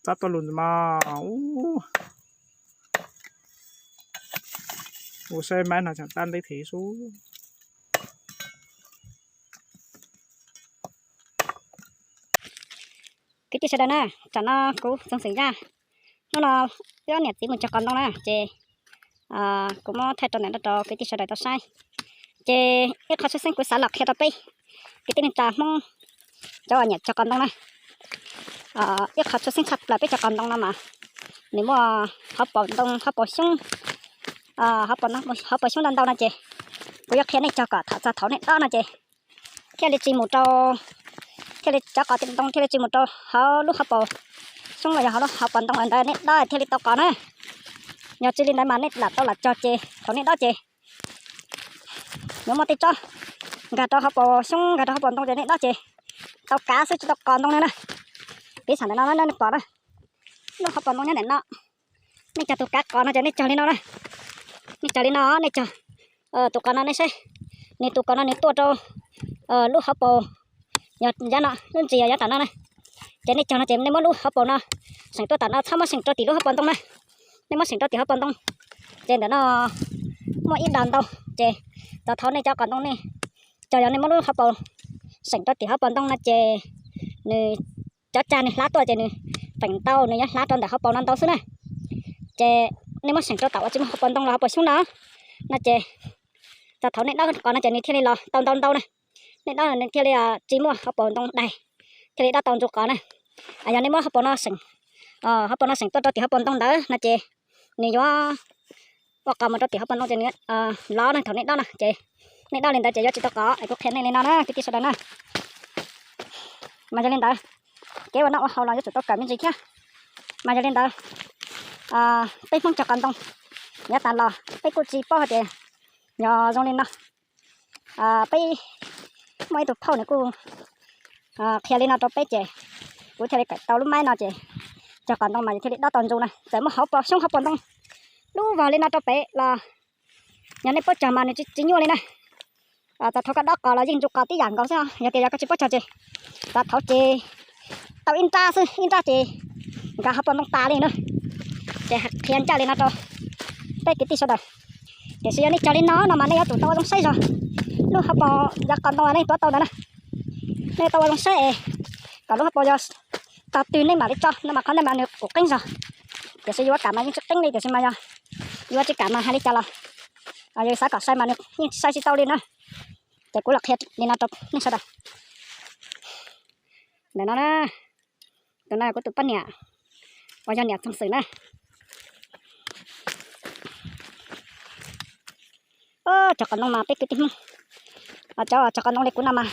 Txab tuaj lug ntxiv mas. Ua saib maib no tseem tab nteb thiv sub. Kwv tij sawv daws na, tam no kuv Txoov Xwm Yaj, hnub no wb ob niam txiv mus cog qos ntoo na ces kuv muab thaij rau ntawm no rau kwv tij sawv daws tau saib. Ces ib qho tshwj xeeb kuv xav los qhia rau peb kwv tij neej tsa Hmoob cov uas nyiam cog qos ntoo na, ib qho tshwj xeeb tshaj plaws peb cog qos ntoo no mas nws muaj hauv paus ntoo, hauv paus xyoob, hauv paus xyoob ntau ntau no ces kuv yuav qhia nej cog kom thaum txog thaum nej dob no ces thiaj li tsis mus rau, thiaj li cov qos ntoo thiaj li tsis mus rau hauv lub hauv paus xyoob los yog hauv lub hauv paus ntoo ntawd nej dob thiaj li tau qos na. Yog tsis li ntawd mas nej lam tau lam cog ces thaum nej dob ces yuav muaj tej tsob nkag rau hauv paus xyoob, nkag rau hauv paus ntoo ces nej dob ces tau kav xwb tsis tau qos ntoo li na. Piv xam ntawm no nej pom na, lub hauv paus ntoo nyob ntawm no, nej cog tus kav qos no ces nej cog li no na. Nej cog li no, nej cog tus qos no nej saib, nws tus qos no nws tuaj rau lub hauv paus, yog yav no lub ntsis yog yav tom no na. Ces nej cog no ces nej muab lub hauv paus no seem tuaj tom no, txhob muab seem rau tim lub hauv paus ntoo na. Nej muab seem rau tim hauv paus ntoo ces ntawm no muaj ib dos ntau ces txog thaum nej cov qos ntoo nej cog yog nej muab lub hauv paus seem rau tim hauv paus ntoo no ces nws cov cag nws hlab tuaj ces nws feem ntau nws yuav hlab rau ntawm hauv paus no ntau xwb na. Ces nej muab seem rau tom uas tsis muaj hauv paus ntoo los hauv paus xyoob no, no ces txog thaum nej dob qos no ces nws thiaj li los tau ntau ntau na. Nej dob nws thiaj li tsis muaj hauv paus ntoo daig, thiaj li dob tau ntau qos na. Yog nej muab hauv paus no seem, hauv paus no seem tuaj rau tim hauv paus ntoo ntawd no ces nws yuav ua qos mus rau tim hauv paus ntoo ces nws lov na thaum nej dob no ces nej dob li ntawd ces yuav tsis tau qos. Es kuv qhia nej li no na kwv tij sawv daws na. Mas yog li ntawd, kev ua noj ua haus los yuav tsum tau kawm me ntsis thiab. Mas yog li ntawd, peb Hmoob cog qos ntoo yav tas los peb kuj tsis paub hais tias yog zoo li no. Peb muaj ib tug phauj nws kuj qhia li no rau peb ces kuv thiaj li kawm tau lub maib no ces cog qos ntoo mas thiaj li dob tau ntau na. Txawm muaj hauv paus xyoob hauv paus ntoo lub vog li no rau pem los yog nej paub cog mas nws tsis nyuaj li na. Txog thaum koj dob qos los yeej ntau qos tib yam nkaus xwb, yog tias yog koj tsis paub cog ces txog thaum ces tau ib nrab xwb, ib nrab ces nkag hauv paus ntoo tas li na. Ces qhia ncaj li no rau peb kwv tij sawv daws. Tiam sis yog nej cog li no no mas nej yuav tsum tau ua zoo saib zog lub hauv paus yav qos ntoo nej tuav tau ntawd na. Nej tau ua zoo saib es kom lub hauv paus yog tog twg nej mam li tso no mas qhov ntawd mas nws kuj qeeb zog. Tiam sis yuav kam mas yeej tsis qeeb li, tiam sis mas yog yuav tsis kam mas hais li cas los yog xav kom sai mas nws yeej sai tsis tau li na. Ces kuv los qhia li no rau nej sawv daws. Ntawm no na, tus no kuv tus poj niam uas yog niam Txoov Xwm na. Cov qos ntoo mas peb kwv tij Hmoob, cov cog qos ntoo li kuv no mas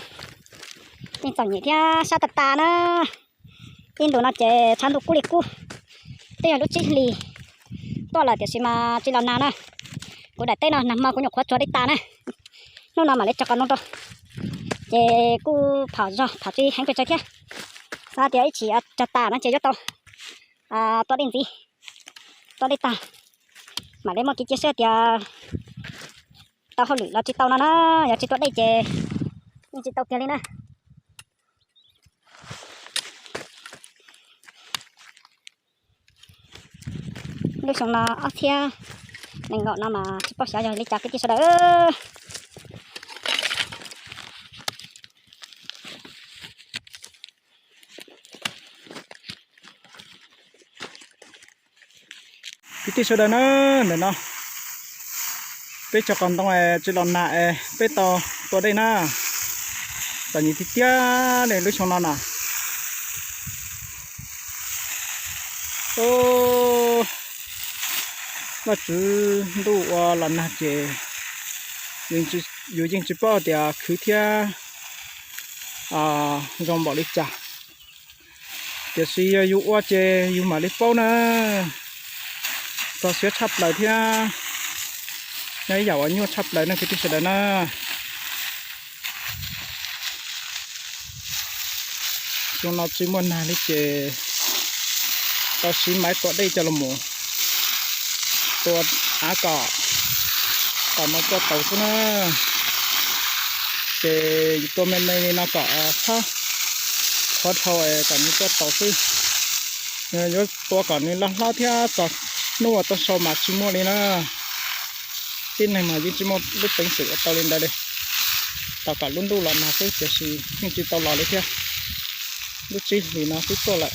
yeej txom nyem thiab sab tas tas na. Ib ntus no ces tshav ntuj kub li kub, twb yog lub tsib hlis tuaj lawm tiam sis mas tsis los nag na. Kuv daim teb no nag hmo kuv nyuam qhuav tsuag dej tas na, hnub no mam li cog qos ntoo rau, ces kuj phom zog phom tsis heev pes tsawg thiab. Xav tias ib chim cog tas no ces yuav tau tua dej ntxiv, tua dej tag mam li muaj kev cia siab tias tau hauj lwm los tsis tau no na. Yog tsis tua dej ces yeej tsis tau kiag li na. Lub xyoo no ob txhiab nees nkaum no mas tsis paub xyov yog li cas kwv tij sawv daws. Kwv tij sawv daws na, ntawm no peb cog qos ntoo es tsis los nag es peb tau tua dej na. Txom nyem tiag tiag li lub xyoo no na. Vaj tswv ntuj ua los nag ces yus yeej tsis paub tias khwv thiab zoo npaum li cas. Tiam sis yog yus ua ces yus mam li paub na. Txog siab tshaj plaws thiab, yog ib yam uas nyuaj tshaj plaws no kwv tij sawv daws na. Xyoo no tsis muaj nag li ces tau siv maiv tua dej coj los mus tua av kom, kom nws tuaj taus xwb na. Ces yus tua me me li no kom txhob qhuav dhau kom nws tuaj taus xwb. Yuav tua kom nws loj hlob thiab txog hnub uas tau sau mas tsis muaj li na. Tib neeg mas yeej tsis muaj lub peev xwm ua tau li ntawd li. Tos kom lub ntuj los nag xwb tiam sis yeej tsis tau los li thiab. Lub tsib hlis no xwb tuaj lawm.